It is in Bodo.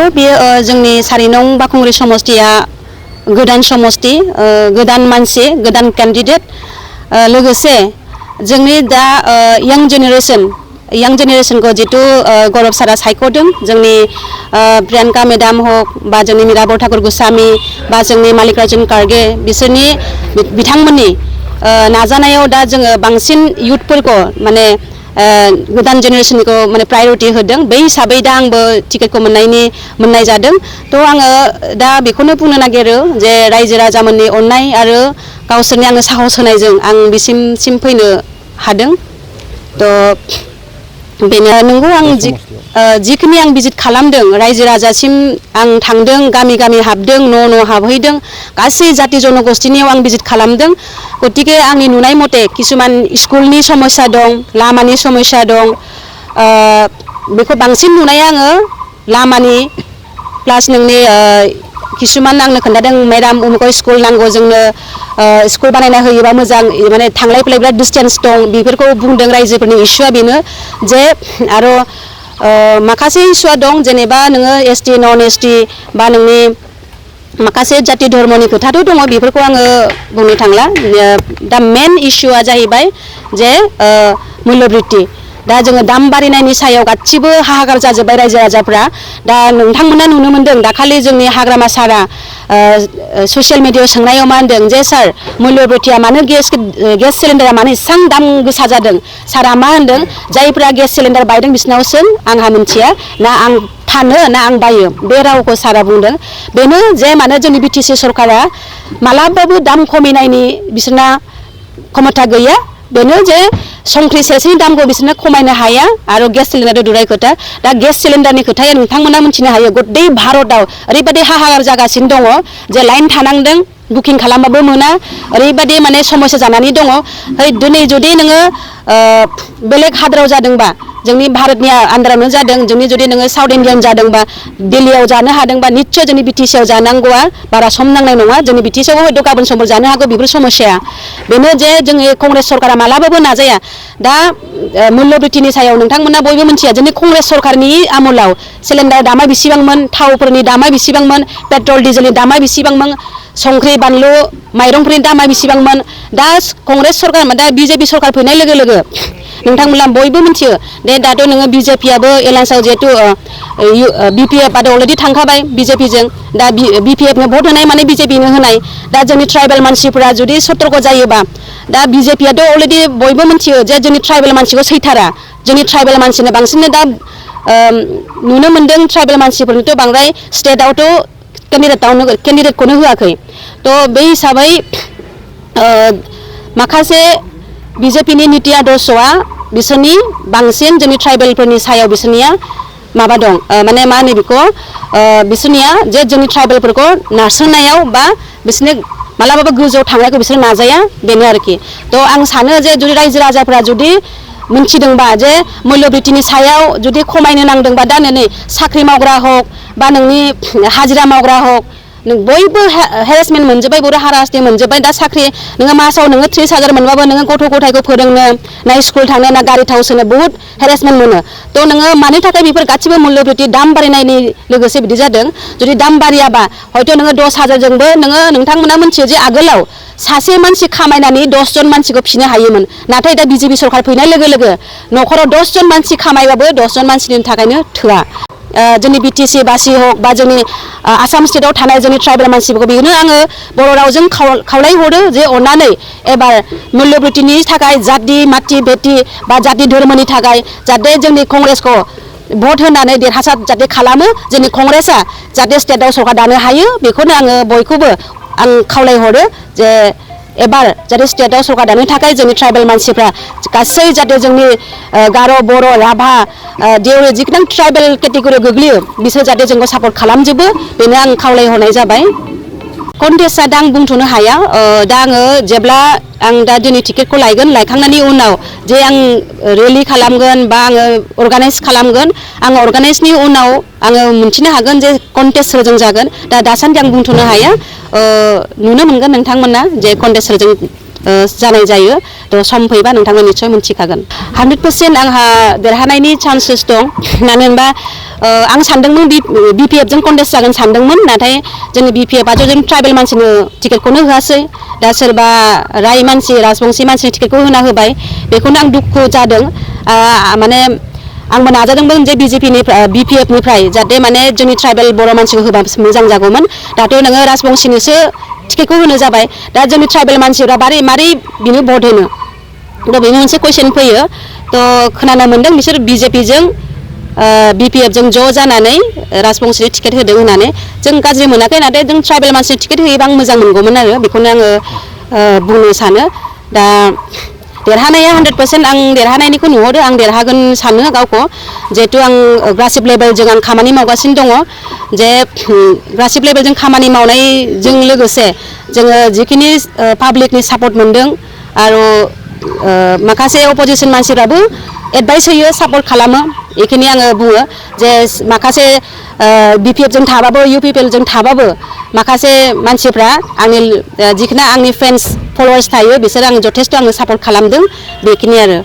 नंगौ बेयो जोंनि 4 नं बाखुंग्रि समस्तिया गोदान समस्ति गोदान मानसि गोदान कैंडिडेट लोगोसे जोंनि दा यंग जेनेरेशन को जितु गौरव सारा सायख'दों जोंनि प्रियंका मेडाम हक बा जोंनि मीराबर ठाकुर गोस्वामी बा जोंनि मल्लिकार्जुन खड़गे बिसोरनि बिथांमोननि नाजानायाव दा जोङो बांसिन युथफोरखौ माने गोदान जेनेरेशनखौ माने प्रायोरिटी होदों बे हिसाबै दा आंबो टिकेटखौ मोननाय जादों तो आङो दा बेखौनो बुंनो नागिरो जे रायजो राजामोननि अननाय आरो गावसोरनि आङो साहस होनायजों आं बिसिम फैनो हादों तो बेनो नंगौ आं जिखिनि आं भिजिट खालामदों रायजो राजासिम आं थांदों गामि गामि हाबदों न' हाबहैदों गासै जाति जनगोष्ठीनियाव आं भिजिट खालामदों गतिके आंनि नुनाय मथे किसुमान स्कुलनि समस्या दं लामानि समस्या दं बेखौ बांसिन नुनाया आङो लामानि प्लास नोंनि किसुमान आंनो खोन्थादों मेडाम उमुक स्कुल नांगौ जोंनो स्कुल बानायना होयोबा मोजां माने थांलाय फैलाय बिराद डिस्टेन्स दं बेफोरखौ बुंदों रायजोफोरनि इस्युआ बेनो जे आरो माखासे इस्युआ दं जेनेबा नोङो एसटी नन एसटी बा नोंनि माखासे जाति धर्मनि खोथाथ' दङ बेफोरखौ आङो बुंनो थांला दा मेन इस्युआ जाहैबाय जे मूल्यबृत्ति दा जोङो दाम बारायनायनि सायाव गासिबो हाहाकार जाजोब्बाय रायजो राजाफ्रा दा नोंथांमोना नुनो मोनदों दाखालि जोंनि हाग्रामा सारा ससियेल मिडियायाव सोंनायाव मा होनदों जे सार मूल्यबृत्तिया मानो गेस सिलिन्डारा मानो एसां दाम गोसा जादों सारा मा होनदों जायफ्रा गेस सिलिन्डार बायदों बिसोरनाव सों आंहा मिथिया ना आं फानो ना आं बायो बे रावखौ सारा बुंदों बेनो जे मानो जोंनि बिटिसि सरकारा मालाबाबो दाम खमायनायनि बिसोरना क्षमता गैया बेनो जे संख्रि सेरसेनि दामखौ बिसोरनो खमायनो हाया आरो गेस सिलिन्डार दुराय खोथा दा गेस सिलिन्डारनि खोथाया नोंथांमोना मिथिनो हायो गदै भारतआव ओरैबायदि हाहाकार जागासिनो दङ जे लाइन थानांदों बुकिं खालामबाबो मोना ओरैबायदि माने समस्या जानानै दङ दिनै जुदि नोङो बेलेग हादराव जादोंबा जोंनि भारतनि आन्दारावनो जादों जोंनि जुदि नोङो साउथ इन्डियान जादोंबा दिल्लीयाव जानो हादोंबा निश्चय जोंनि बिटिसिआव जानांगौआ बारा सम नांनाय नङा जोंनि बिटिसिआव हयथ' गाबोन समफोर जानो हागौ बेफोर समस्या बेनो जे जोंनि कंग्रेस सरकारा मालाबाबो नाजाया दा मूल्यबृत्तिनि सायाव नोंथांमोना बयबो मिथिया जोंनि कंग्रेस सरकारनि आमोलाव सिलिन्डार दामा बेसेबांमोन थावफोरनि दामा बेसेबांमोन पेट्रल डिजेलनि दामा बेसेबांमोन संख्रि बानलु माइरंफोरनि दामा बेसेबांमोन दा कंग्रेस सरकार दा बिजेपि सरकार फैनाय लोगो लोगो नोंथांमोना बयबो मिथियो दे दाथ' नोङो बिजेपिआबो एलायन्सआव जिहेतु बिपिएफ आथ' अलरेडि थांखाबाय बिजेपिजों दा बिपिएफनो भट होनाय माने बिजेपिनो होनाय दा जोंनि ट्राइबेल मानसिफोरा जुदि सतर्क जायोबा दा बिजेपिआथ' अलरेडि बयबो मिथियो जे जोंनि ट्राइबेल मानसिखौ सैथारा जोंनि ट्राइबेल मानसिनो बांसिन दा नुनो मोनदों ट्राइबेल मानसिफोरनोथ' बांद्राय स्टेटआवथ' केन्डिडेटखौनो होआखै थ' बे हिसाबै माखासे बिजेपिनि नीति आदर्शआ बिसोरनि बांसिन जोंनि ट्राइबेलफोरनि सायाव बिसोरनिया माबा दं माने मा होनो बेखौ बिसोरनिया जे जोंनि ट्राइबेलफोरखौ नारसोनायाव बा बिसोरनि मालाबाबो गोजौआव थांनायखौ बिसोर नाजाया बेनो आरोखि थ' आं सानो जे जुदि रायजो राजाफ्रा जुदि मिथिदोंबा जे मूल्यबृत्तिनि सायाव जुदि खमायनो नांदोंबा दा नै साख्रि मावग्रा हक बा नोंनि हाजिरा मावग्रा हक नों बयबो हेरेसमेन्ट मोनजोब्बाय बर' हारासमेन्ट मोनजोब्बाय दा साख्रि नोङो मासाव नोङो 30,000 मोनबाबो नोङो गथ' गथायखौ फोरोंनो ना स्कुल थांनो ना गारि थाव सोनो बहुत हेरेसमेन्ट मोनो थ' नोङो मानि थाखाय बेफोर गासिबो मूल्यबृत्ति दाम बारायनायनि लोगोसे बिदि जादों जुदि दाम बारायाबा हयथ' नोङो 10,000जोंबो नोङो नोंथांमोना मिथियो जे आगोलाव सासे मानसि खामायनानै 10 जन मानसिखौ फिसिनो हायोमोन नाथाय दा बिजेपि सरकार फैनाय लोगो लोगो न'खराव 10 जन मानसि खामायबाबो 10 जन मानसिनि थाखायनो थोआ जोंनि बिटिसि बासि हक बा जोंनि आसाम स्टेटआव थानाय जोंनि ट्राइबेल मानसिफोरखौ बेखौनो आङो बर' रावजों खावलायहरो जे अननानै एबार मूल्यबृत्तिनि थाखाय जाति माति बेटि बा जाति धर्मनि थाखाय जाहाथे जोंनि कंग्रेसखौ भट होनानै देरहासार जाहाथे खालामो जोंनि कंग्रेसआ जाहाथे स्टेटआव सरकार दानो हायो बेखौनो आङो बयखौबो आं खावलायहरो जे एबार जाहाथे स्टेटआव सरकार दानो थाखाय जोंनि ट्राइबेल मानसिफ्रा गासै जाहाथे जोंनि गार' बर' राभा देउरि जिखुनु ट्राइबेल केटेगरियाव गोग्लैयो बिसोर जाहाथे जोंखौ सापर्ट खालामजोबो बेनो आं खावलायहरनाय जाबाय कन्टेस्टआ दा आं बुंथ'नो हाया दा आङो जेब्ला आं दा दिनै टिकेटखौ लायखांनायनि उनाव जे आं रेलि खालामगोन बा आङो अर्गानाइज खालामगोन आं अर्गानाइजनि उनाव आङो मिन्थिनो हागोन जे कन्टेस्ट सोरजों जागोन दा दासान्दि आं बुंथ'नो हाया नुनो मोनगोन नोंथांमोना जे कन्टेस्ट सोरजों जानाय जायो थ' सम फैबा नोंथांमोन निस्सय मोनथिखागोन 100% आंहा देरहानायनि चान्सेस दं मानो होनबा आं सानदोंमोन BPF जों कन्टेस्ट जागोन सानदोंमोन नाथाय जोंनि BPF आथ' जों ट्राइबेल मानसिनो टिकेटखौनो होआसै दा सोरबा राय मानसि राजबंसि मानसिनि टिकेटखौ होना होबाय बेखौनो आं दुखु जादों माने आंबो नाजादोंमोन जे BPF निफ्राय जाहाथे माने जोंनि ट्राइबेल बर' मानसिखौ होबा मोजां जागौमोन दाथ' नोङो राजबंसिनोसो टिकेटखौ होनो जाबाय दा जोंनि ट्राइबेल मानसिफ्रा मारै बिनो भट होनो थ' बेनि मोनसे कुइसन फैयो थ' खोनानो मोन्दों बिसोर BJP जों BPF जों ज' जानानै राजबंसिनो टिकेट होदों होननानै जों गाज्रि मोनाखै नाथाय जों ट्राइबेल मानसिनो टिकेट होयोबा आं मोजां मोनगौमोन आरो बेखौनो आङो बुंनो सानो दा देरहानाया 100% आं देरहानायनिखौ नुहरो आं देरहागोन सानो गावखौ जिहेतु आं ग्रासिप लेभेलजों आं खामानि मावगासिनो दङ जे ग्रासिप लेभेलजों खामानि मावनायजों लोगोसे जोङो जिखिनि पाब्लिकनि सापर्ट मोनदों आरो माखासे अपोजिसन मानसिफ्राबो एडभाइस होयो सापर्ट खालामो बेखिनि आङो बुङो जे माखासे BPF जों थाबाबो UPPL जों थाबाबो माखासे मानसिफ्रा आंनि जिखिनि आंनि फ्रेन्ड्स फलोवार्स थायो बिसोर आं जथेस्थ' आङो सापर्ट खालामदों बेखिनि आरो